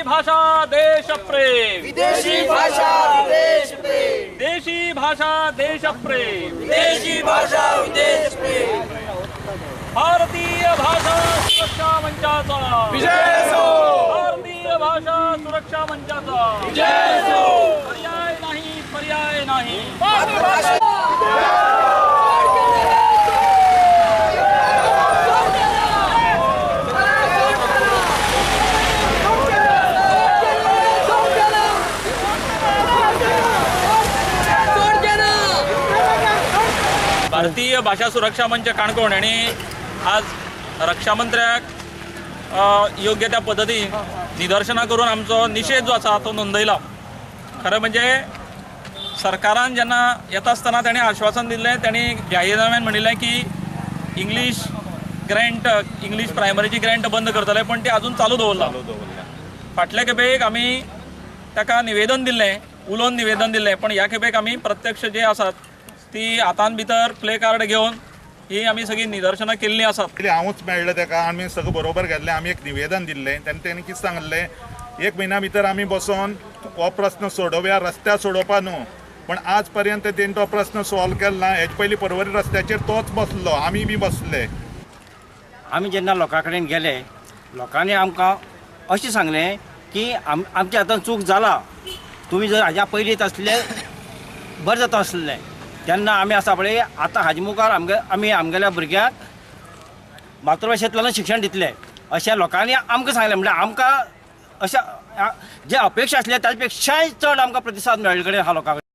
भाषा देशप्रेम, विदेशी भाषा विदेश प्रेम, देशी भाषा देशप्रेम, विदेशी भाषा विदेश प्रेम। भारतीय भाषा सुरक्षा मंचाचा विजय असो, भारतीय भाषा सुरक्षा मंचाचा विजय असो। पर्याय नाही, पर्याय नाही। मातृभाषा भारतीय भाषा सुरक्षा मंच काणकोण हांणी आज रक्षा मंत्र्याक योग्य त्या पद्दतीन निदर्शनां करून आमचो निशेध जो आसा तो नोंदयला। खरें म्हणजे सरकारान जेन्ना येता आसतना ताणें आश्वासन दिल्लें, तांणी जाहीरनाम्यान म्हणिल्लें की इंग्लीश ग्रँट, इंग्लीश प्रायमरीची ग्रँट बंद करतले, पण ती अजून चालू दवरला। फाटले खेपेक आमी ताका निवेदन दिल्लें, उलोवन निवेदन दिल्लें, पण ह्या खेपेक आमी प्रत्यक्ष जे आसात ती हातान भितर प्ले कार्ड घेवन ही आमी सगळीं निदर्शनां केल्लीं आसात। पयलीं हांवूच मेळ्ळें ताका, आमी सगळें बरोबर घेतलें, आमी एक निवेदन दिल्लें। तेन्ना तेणी कितें सांगलें, एक म्हयन्या भितर आमी बसोन हो प्रस्न सोडोवया, रस्त्यार सोडोवपा न्हू। पण आज पर्यंत तेणी तो प्रस्न सॉल्व केलो ना। हेजे पयलीं पर्वरी रस्त्याचेर तोच बसलो, आमी बी बसले। आमी जेन्ना लोकां कडेन गेले, लोकांनी आमकां अशें सांगलें की आमच्या हातान चूक जाला, तुमी जर हाज्या पयलींच आसले बरें जाता आसलें। तेन्ना आमी आसा पळय आतां हाजे मुखार आमी आमगेल्या भुरग्यांक मातृभाशेंतल्यान शिक्षण दितले अशें लोकांनी आमकां सांगलें। म्हणल्यार आमकां अशें जे अपेक्षा आसले ताजे पेक्षाय चड आमकां प्रतिसाद मेळ्ळे कडेन आहा लोकां कडेन।